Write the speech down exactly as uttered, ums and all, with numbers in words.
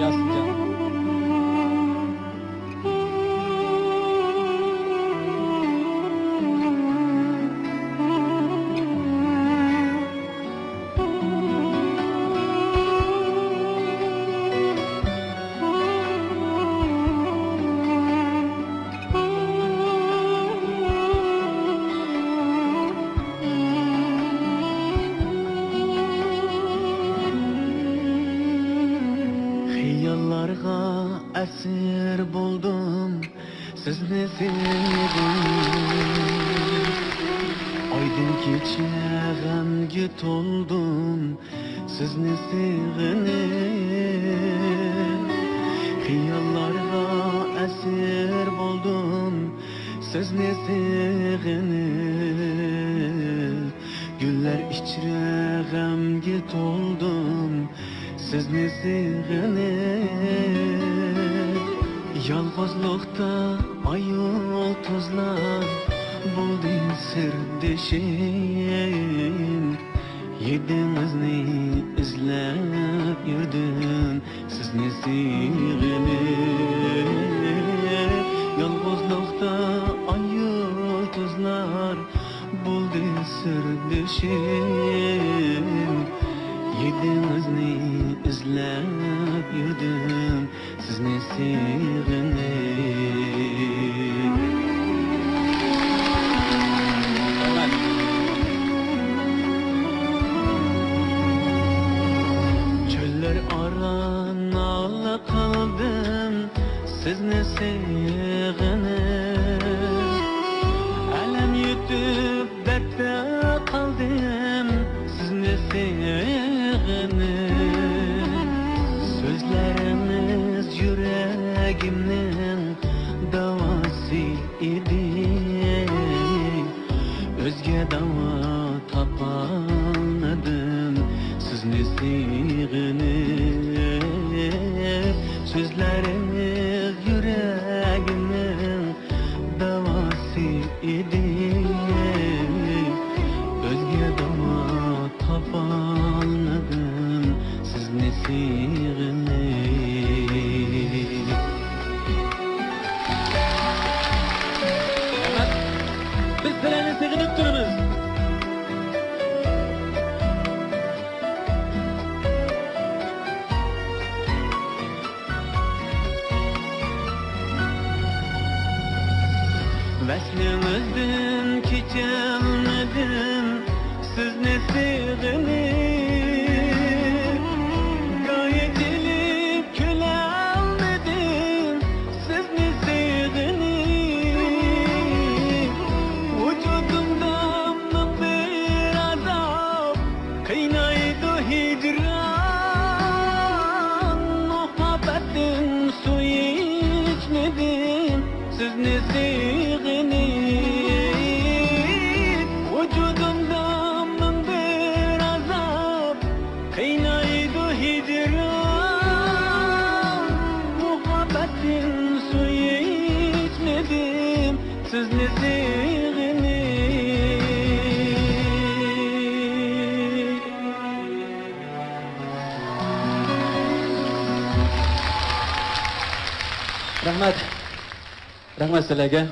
ياسىنجان. خىياللارغا ئەسىر بولدۇم، سىزنى سېغىنىپ. ئايدىڭ كېچە غەمگە تولدۇم، سىزنى سېغىنىپ. خىياللارغا ئەسىر بولدۇم، سىزنى سېغىنىپ. گۈللەر ئىچرە غەمگە تولدۇم، سىزنى سېغىنىپ. يالغۇزلۇقتا ئاي يۇلتۇزلار بولدى سىردىشىم. ھىدىڭىزنى ئىزلەپ يۈردۈم، سىزنى سېغىنىپ. يالغۇزلۇقتا ئاي يۇلتۇزلار بولدى سىردىشىم. ھىدىڭىزنى ئىزلەپ يۈردۈم، سىزنى سېغىنىپ. چۆللەر ئارا نالە قىلدىم، سىزنى سېغىنىپ. ئەلەم يۇتۇپ دەردتە قالدىم، سىزنى سېغىنىپ. سۆزلىرىڭىز يۈرەگىمنىڭ داۋاسى ئىدى. ئۆزگە داۋا تاپالمىدىم، سىزنى سېغىنىپ. سۆزلىرىڭىز يۈرەگىمنىڭ داۋاسى ئىدى. ئۆزگە داۋا تاپالمىدىم، سىزنى سېغىنىپ. رەھمەت. بىز سىلەرنى سېغىنىپ تۇرىمىز. ۋەسلىڭىزدىن كېچەلمىدىم، سىزنى سېغىنىپ. گاھى ئېچىلىپ كۈلەلمىدىم، سىزنى سېغىنىپ. ۋۇجۇدۇمدا مىڭ بىر ئازاب، قىينايدۇ ھىجران، مۇھەببەتتىن سۇ ئىچمىدىم، سىزنى سېغىنىپ. ۋۇجۇدۇمدا مىڭ بىر ئازاب، قىينايدۇ ھىجران، مۇھەببەتتىن سۇ ئىچمىدىم، سىزنى سېغىنىپ. رەھمەت. رەھمەت سىلەرگە.